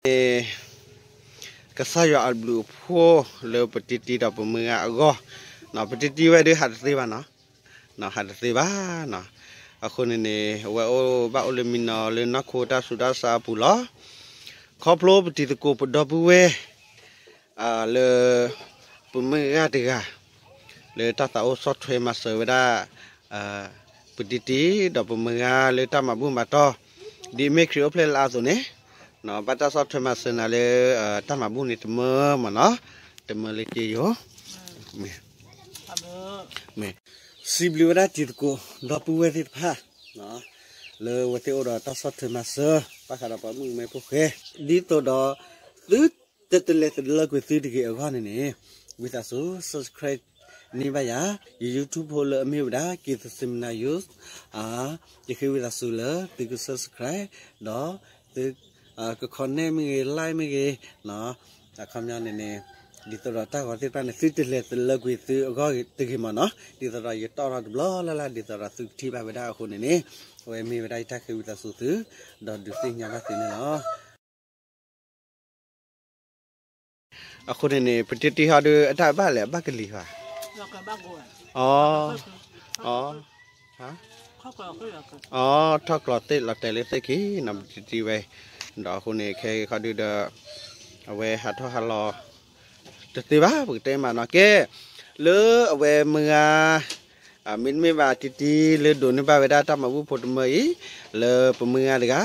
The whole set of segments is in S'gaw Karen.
အဃိန့ၣ် ကစၢ်ယွၤအဘျုးအဖှိၣ်လၢပတံတံဒီးပမုၢ်ဂၤအဂီၢ်, ပတံတံဝဲဒုးဟးတသ့ဘၣ်နီၤ, ဟးတသ့ဘၣ်နီၤ. အဃိန့ၣ်န့ၣ် အဝဲအိၣ်ဘၣ်အိၣ်လၢမံနီၤလၢနီၢ်ခိတၢ်ဆူးတၢ်ဆါအပူၤလီၤ. ခီဖျိပတံၤသကိးပဒီပုၢ်ဝဲၢ် လၢ ပမုၢ်ဂၤတဂၤ လၢတၢ်သးအိၣ်ဆီၣ်ထွဲမၤစၢၤဝဲဒၣ် ပတံတံဒီးပမုၢ်ဂၤလၢတၢ်မၤဘူၣ်မၤတီၢ် ဒ်အမ့ၢ်ခရံာ်အိၣ်ဖျဲၣ်လၢအသိးန့ၣ်, ဘၣ်တၢ်ဆီၣ်ထွဲမၤစၢၤနၤလၢ တၢ်မၤဘူၣ်န့ၣ်တမၢမၢ်နီၤ, တမၢလၢက့ယိာ် မ့ၢ် စံးဘျုးဝဲဒၣ်တံၤသကိးဒီပုၢ်ဝဲၢ်သ့ၣ်တဖၣ် လၢအဝဲသ့ၣ်အိၣ်ဒီးတၢ်ဆီၣ်ထွဲမၤစၢၤ ဘၣ်ဃးဒီးပှၤမုၣ်ကမဲဖိဃဲ ဒ်သိးဒီး သုတတလဲၤတလၢကွံာ်သုတဂ့ၤအဂီၢ်န့ၣ်န့ၣ် ဝံသးစူၤ subscribe န့ၢ်ဘၣ်ယၤ ယ YouTube ဖိလၢအမ့ၢ်ဝဲဒၣ် က့ၤသစ့မနၤ Youth ယဃ့ဝံသးစူၤလၢသုက subscribe ဒီး သု က comment မ့ၢ်ဂ့ၤ like မ့ၢ်ဂ့ၤ အခီပညီန့ၣ်န့ၣ် ဒ်သိးဒီးတၢ်ဂီၤသ့ၣ်တဖၣ်န့ၣ် သုတလဲၤတလၢကွံာ်သုအဂီၢ်တဂ့ၤမၢ်နီၤ, ဒ်သိးဒီးယတီၣ်ထီၣ်တဘျီလၢ်လၢ် ဒ်သိးဒီးသုကထံၣ်ဘၣ်ဝဲဒၣ်အဃိန့ၣ်န့ၣ် အဝဲမ့ၢ်ဝဲဒၣ်ယတၢ်ဃ့ဝံသးစူၤသု ဒီးဒုးသ့ၣ်ညါဘၣ်သုန့ၣ်လီၤ. အဃိန့ၣ်န့ၣ် ပတံတံဟီဒုး အတၢ်ဘၣ်လဲၣ် အဘၣ်ကလံၤဘၣ်, အ အ ထီၣ်ကျီၤသ့ၣ်လီၤတဲာ်လၢသ့ၣ်ခံနီၤ ပတံတံဝဲ, ဒီးအဃိန့ၣ် ခဲအံၤခီဒုးဒီး အဝဲဟးထီၣ်ဟးလီၤ တသ့ဘၣ် ပကတဲမးနီၤ ကဲ လၢအဝဲမုၢ်ဂၤ မ့တမ့ၢ်ဘၣ်တံတံလၢ ဒိးန့ၢ်ဘၣ်ဝဲဒၣ်တၢ်မၤဘူၣ်ဖိတမၢအံၤ လၢပမုၢ်ဂၤတဂၤ,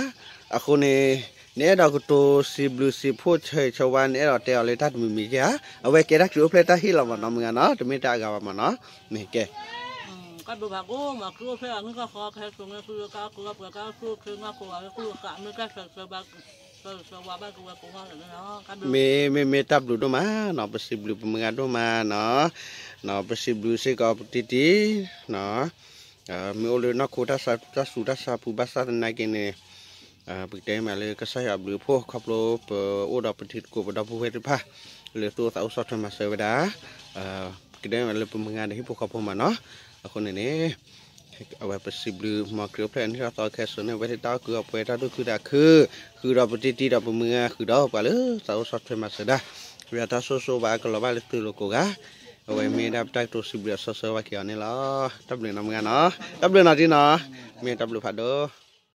အဃိန့ၣ် နအဲၣ်ဒိးကတိၤစံးဘျုးစံးဖှိၣ်ဆၢဂ့ၤဆၢဝါ နအဲၣ်ဒိးတဲအီၤလၢတၢ်တမံၤမံၤကဲဧါ, အဝဲကဲတၢ်ခရံာ်အိၣ်ဖျဲၣ်တၢ်ဟ့ၣ်လီၤမးနီၤ မုၢ်ဂၤနီၤ တမ့ၢ်တၢ်အဂၤဘၣ်မးနီၤ, မ့ၢ်ကဲ ကဘၣ်ဘၣ်ကိးမး ခရံာ်အိၣ်ဖျဲၣ်အနံၣ်ကီၢ်ဃီ ကဟဲစိာ်န့ၢ်သုလၢကါကဝဲပှဲၤကါဆူၣ်ခ့နီၢ်ခိဝဲ ကလုၢ်ကသးမ့ၢ်တၢ်ဆၢဆၢဘၣ် ဆၢဆၢဝါဘၣ်ကဝဲကိးဂၤလၢာ်န့ၣ်လီၤ. မ့ၢ်မ့ၢ်မ့ၢ်တၢ်ဘျုးဒိၣ်မးနီၤ ပစံးဘျုးပမုၢ်ဂၤဒိၣ်မးနီၤ, ပစံးဘျုးစ့ၢ်ကီးပတံတံ မ့ၢ်အိၣ်လၢနီၢ်ခိတၢ်ဆူးတၢ်ဆါပူၤဘၣ်ဆၣ်သနာ်က့န့ၣ် ပကတဲမးလၢကစၢ်ယွၤအဘျုးအဖှိၣ် ခီဖျိပအိၣ်ဒီးပတံၤသကိးပဒီပုၢ်ဝဲၢ်တဖၣ် လၢသူၣ်အိၣ်သးအိၣ်ဆီၣ်ထွဲမၤစၢၤဝဲဒၣ်, ပကတဲမးလၢပမုၢ်ဂၤဒီးဟံၣ်ဖိဃီဖိမးနီၤ, အဃိန့ၣ်န့ၣ် အဝဲပစံးဘျုးမ်ခရံာ်အိၣ်ဖျဲၣ်အနံၣ်ထီၣ်သီခဲစိာ်န့ၢ်ဝဲသ့ၣ်တၢ်အီၣ်ကုၢ်အီပှဲၤတၢ်သူၣ်ခုသးခု, ဃုာ်ဒီးပတံတံဒီးပမုၢ်ဂၤ ဃုာ်ဒီးပှၤလၢသးအိၣ်ဆီၣ်ထွဲမၤစၢၤဒၣ်, ဝံသးစူၤ တၢ်ဆိၣ်ဂ့ၤဘၣ်ကလီၤဘၣ်လၢသုလိၤကိးဂၤ, အဝဲမ့ၢ်ဒၣ်ပတၢ်ကတိၤစံးဘျုးအစီဆှံဘၣ်က့ၤအီၤန့ၣ်လီၤ. တၢ်ဘျုးနီၤမုၢ်ဂၤနီၤ, တၢ်ဘျုးနီၤတံနီၤ, မ့ၢ်တၢ်ဘျုးဖးဒိၣ်